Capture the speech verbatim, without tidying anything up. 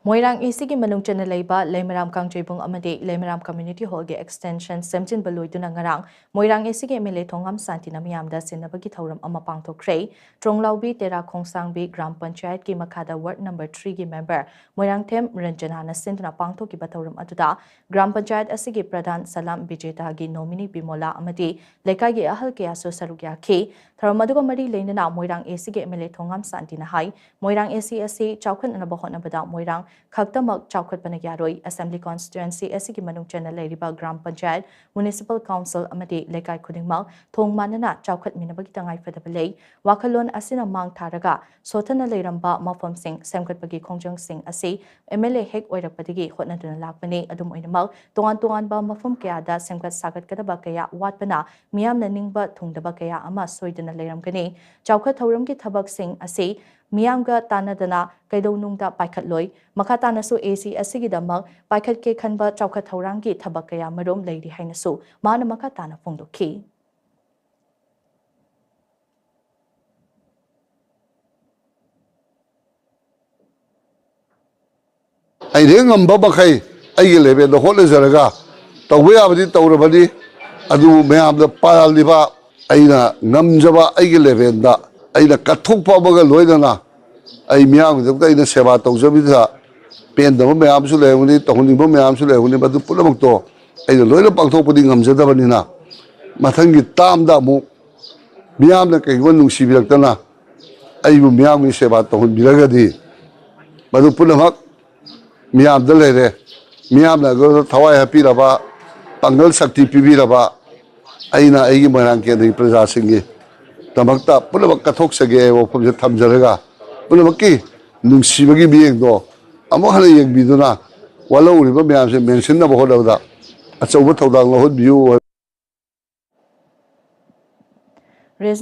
ꯃꯣꯏꯔꯥꯡ ꯑꯦ ꯁꯤꯒꯤ ꯃꯅꯨꯡ ꯆꯟꯅ ꯂꯩꯕ ꯂꯩꯃꯔꯥꯝ ꯀꯥꯡꯖꯩꯕꯨꯡ ꯑꯃꯗꯤ ꯂꯩꯃꯔꯥꯝ ꯀꯝꯃ꯭ꯌꯨꯅꯤꯇꯤ ꯍꯣꯜꯒꯤ ꯑꯦꯛꯁꯇꯦꯟꯁꯟ ꯁꯦꯝꯖꯤꯟꯕ ꯂꯣꯏꯗꯨꯅ ꯉꯔꯥꯡ ꯃꯣꯏꯔꯥꯡ ꯑꯦ ꯁꯤꯒꯤ ꯑꯦꯝ ꯑꯦꯜ ꯑꯦ ꯊꯣꯉꯥꯝ ꯁꯥꯟꯇꯤꯅ ꯃꯤꯌꯥꯝꯗ ꯁꯤꯟꯅꯕꯒꯤ ꯊꯧꯔꯝ ꯑꯃ ꯄꯥꯡꯊꯣꯛꯈ꯭ꯔꯦ꯫ ꯇ꯭ꯔꯣꯡꯂꯥꯎꯕꯤ ꯇꯦꯔꯥ ꯈꯣꯡꯁꯥꯡꯕꯤ ꯒ꯭ꯔꯥꯝ ꯄꯟꯆꯥꯌꯠꯀꯤ ꯃꯈꯥꯗ ꯋꯥꯔꯗ ꯅꯝꯕꯔ ꯊ꯭ꯔꯤꯒꯤ ꯃꯦꯝꯕꯔ ꯃꯣꯏꯔꯥꯡꯊꯦꯝ ꯔꯟꯖꯅꯥꯅ ꯁꯤꯟꯗꯨꯅ ꯄꯥꯡꯊꯣꯛꯈꯤꯕ ꯊꯧꯔꯝ ꯑꯗꯨꯗ ꯒ꯭ꯔꯥꯝ ꯄꯟꯆꯥꯌꯠ ꯑꯁꯤꯒꯤ ꯄ꯭ꯔꯙꯥꯟ ꯁꯂꯥꯝ ꯕꯤꯖꯦꯇꯥꯒꯤ ꯅꯣꯃꯤꯅꯤ ꯕꯤꯃꯣꯂꯥ ꯑꯃꯗꯤ ꯂꯩꯀꯥꯏꯒꯤ ꯑꯍꯜ ꯀꯌꯥꯁꯨ ꯁꯔꯨꯛ ꯌꯥꯈꯤ꯫ ꯊꯧꯔꯝ ꯑꯗꯨꯒ ꯃꯔꯤ ꯂꯩꯅꯅ ꯃꯣꯏꯔꯥꯡ ꯑꯦ ꯁꯤꯒꯤ ꯑꯦꯝ ꯑꯦꯜ ꯑꯦ ꯊꯣꯉꯥꯝ ꯁꯥꯟꯇꯤꯅ ꯍꯥꯏ, ꯃꯣꯏꯔꯥꯡ ꯑꯦ ꯁꯤ ꯑꯁꯤ ꯆꯥꯎꯈꯠꯅꯅꯕ ꯍꯣꯠꯅꯕꯗ ꯃꯣꯏꯔꯥꯡ ꯈꯛꯇꯃꯛ ꯆꯥꯎꯈꯠꯄꯅ ꯌꯥꯔꯣꯏ꯫ ꯑꯦꯁꯦꯝꯕ꯭ꯂꯤ ꯀꯣꯟꯁꯇꯤꯇ꯭ꯋꯦꯟꯁꯤ ꯑꯁꯤꯒꯤ ꯃꯅꯨꯡ ꯆꯟꯅ ꯂꯩꯔꯤꯕ ꯒ꯭ꯔꯥꯝ ꯄꯟꯆꯥꯌꯠ, ꯃ꯭ꯌꯨꯅꯤꯁꯤꯄꯥꯜ ꯀꯥꯎꯟꯁꯤꯜ ꯑꯃꯗꯤ ꯂꯩꯀꯥꯏ ꯈꯨꯗꯤꯡꯃꯛ ꯊꯣꯡ ꯃꯥꯟꯅꯅ ꯆꯥꯎꯈꯠꯃꯤꯟꯅꯕꯒꯤ ꯇꯉꯥꯏꯐꯗꯕ ꯂꯩ꯫ ꯋꯥꯈꯜꯂꯣꯟ ꯑꯁꯤꯅ ꯃꯥꯡ ꯊꯥꯔꯒ ꯁꯣꯠꯊꯅ ꯂꯩꯔꯝꯕ ꯃꯐꯝꯁꯤꯡ ꯁꯦꯝꯒꯠꯄꯒꯤ ꯈꯣꯡꯖꯪꯁꯤꯡ ꯑꯁꯤ ꯑꯦꯝ ꯑꯦꯜ ꯑꯦ ꯍꯦꯛ ꯑꯣꯏꯔꯛꯄꯗꯒꯤ ꯍꯣꯠꯅꯗꯨꯅ ꯂꯥꯛꯄꯅꯤ꯫ ꯑꯗꯨꯝ ꯑꯣꯏꯅꯃꯛ, ꯇꯣꯉꯥꯟ ꯇꯣꯉꯥꯟꯕ ꯃꯐꯝ ꯀꯌꯥꯗ ꯁꯦꯝꯒꯠ ꯁꯥꯒꯠꯀꯗꯕ ꯀꯌꯥ ꯋꯥꯠꯄꯅ ꯃꯤꯌꯥꯝꯅ ꯅꯤꯡꯕ ꯊꯨꯡꯗꯕ ꯀꯌꯥ ꯑꯃ ꯁꯣꯏꯗꯅ ꯂꯩꯔꯝꯒꯅꯤ꯫ ꯆꯥꯎꯈꯠ ꯊꯧꯔꯝꯒꯤ ꯊꯕꯛꯁꯤꯡ ꯑꯁꯤ ꯃꯤꯌꯥꯝꯒ ꯇꯥꯟꯅꯗꯅ ꯀꯩꯗꯧꯅꯨꯡꯗ ꯄꯥꯏꯈꯠꯂꯣꯏ꯫ ꯃꯈꯥ ꯇꯥꯅꯁꯨ ꯑꯦ ꯁꯤ ꯑꯁꯤꯒꯤꯗꯃꯛ ꯄꯥꯏꯈꯠꯀꯦ ꯈꯟꯕ ꯆꯥꯎꯈꯠ ꯊꯧꯔꯥꯡꯒꯤ ꯊꯕꯛ ꯀꯌꯥ ꯃꯔꯨꯝ ꯂꯩꯔꯤ ꯍꯥꯏꯅꯁꯨ ꯃꯥꯅ ꯃꯈꯥ ꯇꯥꯅ ꯐꯣꯡꯗꯣꯛꯈꯤ꯫ ꯑꯩꯅ ꯍꯦꯛ ꯉꯝꯕ ꯃꯈꯩ ꯑꯩꯒꯤ ꯂꯦꯚꯦꯜꯗ ꯍꯣꯠꯅꯖꯔꯒ ꯇꯧꯕ ꯌꯥꯕꯗꯤ ꯇꯧꯔꯕꯅꯤ꯫ ꯑꯗꯨꯕꯨ ꯃꯌꯥꯝꯗ ꯄꯥꯜꯂꯤꯕ ꯑꯩꯅ ꯉꯝꯖꯕ ꯑꯩꯒꯤ ꯂꯦꯚꯦꯜꯗ ꯑꯩꯅ ꯀꯠꯊꯣꯛꯄ ꯑꯃꯒ ꯂꯣꯏꯅꯅ ꯑꯩ ꯃꯤꯌꯥꯝꯒꯤꯗꯃꯛꯇ ꯑꯩꯅ ꯁꯦꯕꯥ ꯇꯧꯖꯕꯤꯗ ꯄꯦꯟꯗꯕ ꯃꯌꯥꯝꯁꯨ ꯂꯩꯔꯝꯒꯅꯤ, ꯇꯧꯍꯟꯅꯤꯡꯕ ꯃꯌꯥꯝꯁꯨ ꯂꯩꯔꯝꯒꯅꯤ, ꯃꯗꯨ ꯄꯨꯝꯅꯃꯛꯇꯣ ꯑꯩꯅ ꯂꯣꯏꯅ ꯄꯥꯡꯊꯣꯛꯄꯗꯤ ꯉꯝꯖꯗꯕꯅꯤꯅ, ꯃꯊꯪꯒꯤ ꯇꯥꯝꯗ ꯑꯃꯨꯛ ꯃꯤꯌꯥꯝꯅ ꯀꯩꯒꯨꯝꯕ ꯅꯨꯡꯁꯤꯕꯤꯔꯛꯇꯅ ꯑꯩꯕꯨ ꯃꯤꯌꯥꯝꯒꯤ ꯁꯦꯕꯥ ꯇꯧꯍꯟꯕꯤꯔꯒꯗꯤ, ꯃꯗꯨ ꯄꯨꯝꯅꯃꯛ ꯃꯤꯌꯥꯝꯗ ꯂꯩꯔꯦ꯫ ꯃꯤꯌꯥꯝꯅ ꯑꯩꯉꯣꯟꯗ ꯊꯋꯥꯏ ꯍꯥꯞꯄꯤꯔꯕ, ꯄꯥꯡꯒꯜ ꯁꯛꯇꯤ ꯄꯤꯕꯤꯔꯕ, ꯑꯩꯅ ꯑꯩꯒꯤ ꯃꯣꯏꯔꯥꯡ ꯀꯦꯟꯗ꯭ꯔꯒꯤ ꯄ꯭ꯔꯖꯥꯁꯤꯡꯒꯤ ꯗꯃꯛꯇ ꯄꯨꯝꯅꯃꯛ ꯀꯠꯊꯣꯛꯆꯒꯦ ꯍꯥꯏꯕ ꯋꯥꯐꯝꯁꯦ ꯊꯝꯖꯔꯒ, ꯄꯨꯝꯅꯃꯛꯀꯤ ꯅꯨꯡꯁꯤꯕꯒꯤ ꯃꯤꯠꯌꯦꯡꯗꯣ ꯑꯃꯨꯛ ꯍꯟꯅ ꯌꯦꯡꯕꯤꯗꯨꯅ, ꯋꯥꯠꯍꯧꯔꯤꯕ ꯃꯌꯥꯝꯁꯦ ꯃꯦꯟꯁꯤꯟꯅꯕ ꯍꯣꯠꯅꯕꯗ ꯑꯆꯧꯕ ꯊꯧꯗꯥꯡ ꯂꯧꯍꯟꯕꯤꯌꯨ꯫ Regional